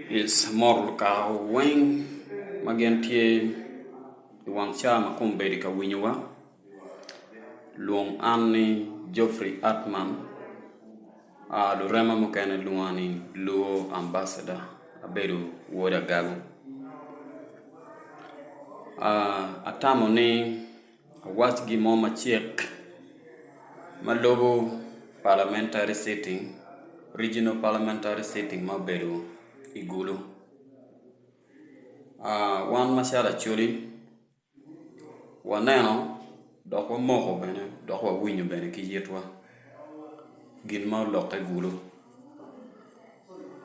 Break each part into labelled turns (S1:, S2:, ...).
S1: Amoto lukaka weng ma gin tye i wang caa ma kombeddi ka winyowa lwong an ni Geoffrey Atman lurema mukene lwonga ni Luo Ambassador abedo wod Agago atamo ni awac gin mo macek ma lubo parliamentary sitting regional parliamentary sitting ma obedo i Gulu wan macalo acholi waneno dok wamoko bene dok wawinyo bene ki itwa gin ma olokke i Gulu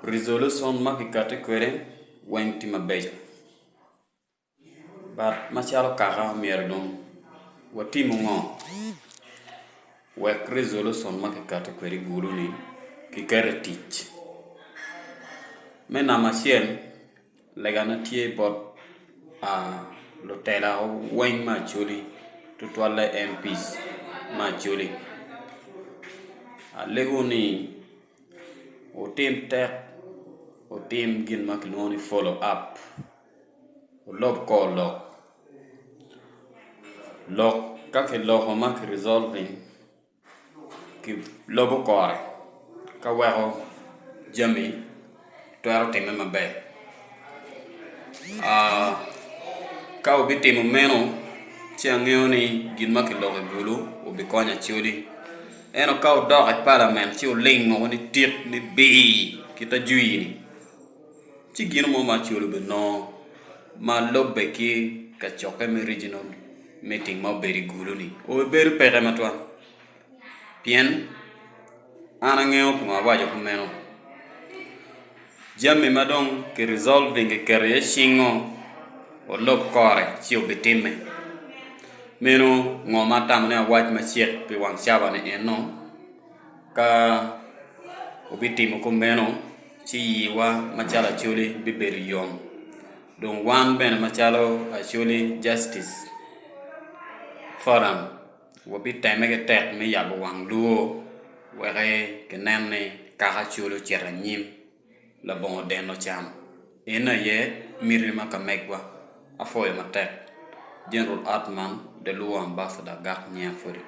S1: resolution ma kikati kwede weng tye mabeco. But macalo kaka myero dong watimu ngo wek resolution ma kikati kwede i gulu-ni kiket i tic? Me namba acel legana tye bot lutela weng me Acholi tutwalle MPs me Acholi alego ni wutim tek wutim gin ma kilwongo ni follow up. Wulub kor lok, lok ka kiloko ma ki resolving kilubo kore ka weko jami twero timme maber ka wubitimo meno ci angeyo ni gin ma kiloko i bulu obikonyo Acholi ento ka wudok i palament ci wuling woko nitik nibir kit ajwini. Ci gino mo ma Acholi obinongo ma lubbe ki kacokke me regional meeting ma obedo i Gulu-ni obibedo peke matwal pien an angeyo pingo awaco kumeno jami ma dong ki resolving kiketo iye cingo olub kore ci obitimme meno ngo ma atamo ni awac macek pi wang cawa ni eno ka obitimo kumeno. Ci yiwa macalo Acholi bibedo yom. Dong wan bene macalo Acholi Justice Forum wabitemme ki tek me yabo wang luo wek kinen ni kaka Acholi ocito anyim labongo deno can. Eno aye miti ma ka megwa. Apwoyo matek General Atman the Luo Ambassador Gak Nying Apwodi.